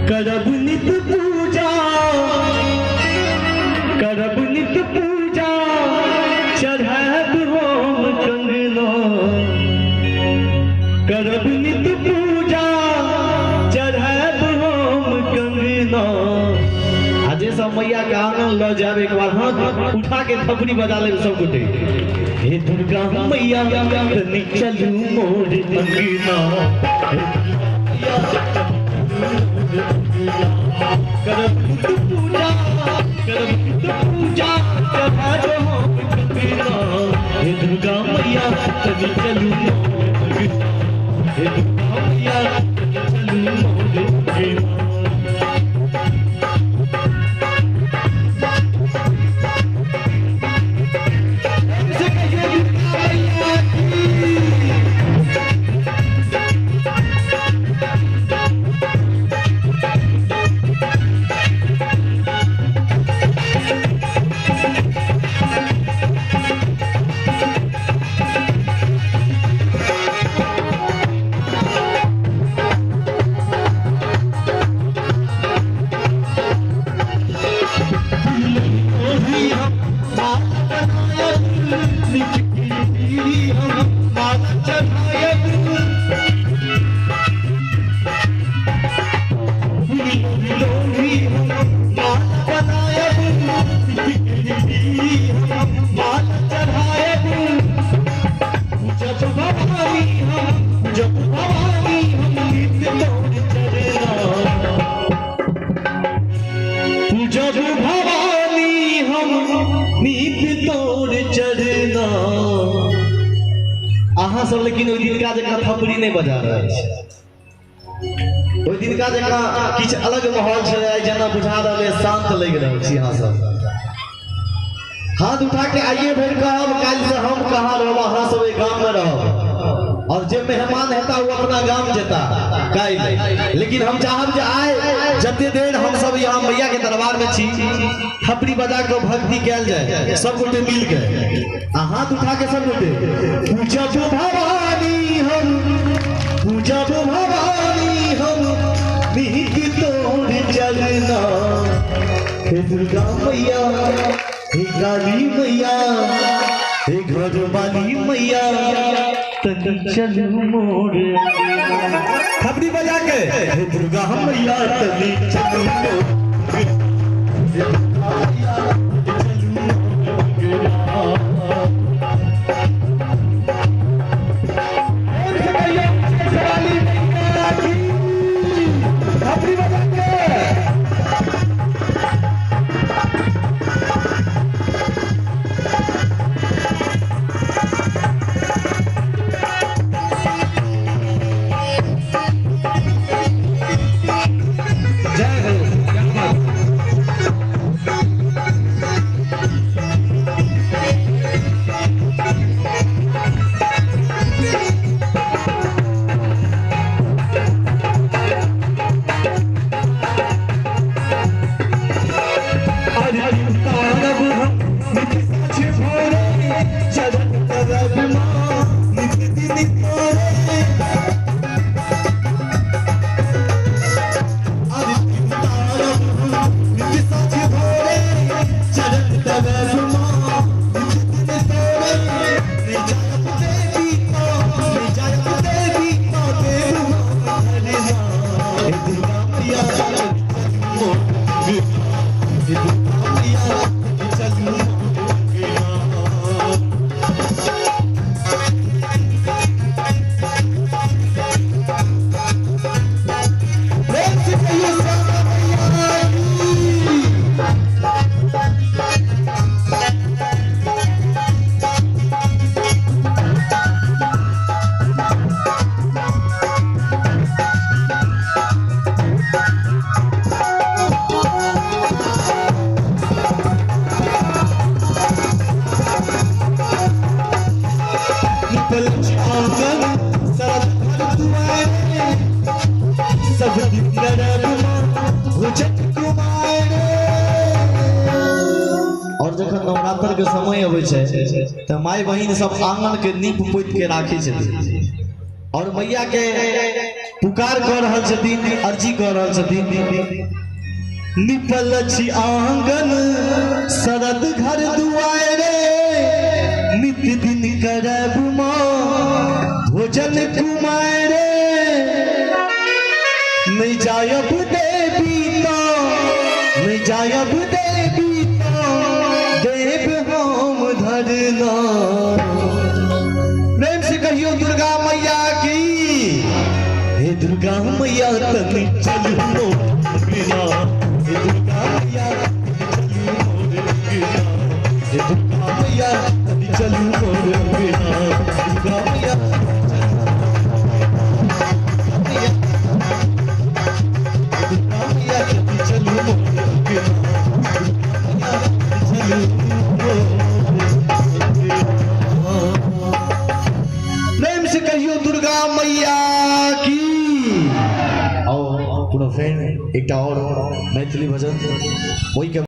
करब नित पूजा, करब नित पूजा, चढ़ायब हम कंगना। करब नित पूजा, चढ़ायब हम कंगना। आ जे सब मैया के आंगन लऽ जायब, एक बार हाथ उठा के थपड़ी बजा लेब सब गोटे। हे दुर्गा मैया तनी चलू मोर अंगना, हे दुर्गा मैया करब नित पूजा, करब नित पूजा, चढ़ायब हम कंगना। हे दुर्गा मैया तनी चलू मोर अंगना, हे दुर्गा मैया तनी चलू मोर अंगना। से कहिए दुर्गा मैया की। ओही हम माला बनायब, नित कीर्ति हम माला चढ़ायब। लोही हम माला बनायब, नित कीर्ति हम माला चढ़ायब। जब भवानी हम, जब भवानी हम नित तोर चरना, जब भवानी हम नित तोर चरना। अहाँ सब लेकिन ओहि दिनका जकाँ थपड़ी नहि बजा रहल छी। ओहि दिनका जकाँ किछु अलग माहौल छलै, आइ जेना बुझा रहल अइ शान्त लागि रहल छी अहाँ सब। हाथ उठा के आइए भरि कहब, काल्हि से हम कहाँ रहब, अहाँ सब एहि गाम में रहब, और जे मेहमान हेता वो अपना गाम जेता काल्हि। लेकिन हम चाहब जे आइ जते देर हम सब यहाँ मैया के दरबार में छी, थपड़ी बजा के भक्ति कयल जाय सब गोटे मिल के, आ हाथ उठा के सब गोटे। पूजब भवानी हम, पूजब भवानी हम नित तोर चरना। हे दुर्गा मैया, हे काली मैया, हे घर वाली मैया तनी चलू मोर। थपड़ी बजा के, हे दुर्गा मैया तनी चलू मोर, हे दुर्गा मैया तनी चलू मोर। प्रेम से कहिए वाली मैया की, थपड़ी बजा के। जय हो। अरे तारब हम नित साँझ भोरे, चरण करब माँ नित दिन तोरे। अरे तारब हम नित साँझ भोरे, चरण करब माँ नित दिन तोरे। ले जायब देवी माँ, ले जायब देवी माँ, देव माँ धरना। हे दुर्गा मैया चलू मोर, हे दुर्गा मैया चलू मोर। प्रेम से कहिए श्यामा मैया की। निकल आंगन सरल घर दुआरे, सब दिन करब माँ भुजक कुमारे। और जखन नवरात्र के समय अबै छै तऽ माय बहिन सब आंगन के नीप पोति के राखै छथिन और मैया के पुकार कऽ रहल छथिन, अर्जी कऽ रहल छथिन। निपल छी आंगन शरद घर दुआरे, नित दिन करब माँ भोजन कुमारे। नहीं जायब देवी तो, नहीं जायब देवी तो, देव हम धरना। प्रेम से कहियो दुर्गा मैया की। हे दुर्गा मैया तनी चलू मोर अंगना, हे दुर्गा मैया तनी चलू मोर अंगना, हे दुर्गा मैया तनी चलू मोर अंगना, दुर्गा मैया दुर्गा मैया तनी चलू मोर अंगना, दुर्गा मैया तनी चलू मोर अंगना। प्रेम से कहियो दुर्गा मैया की। और पुनः फेर एकटा और मैथिली भजन ओहिके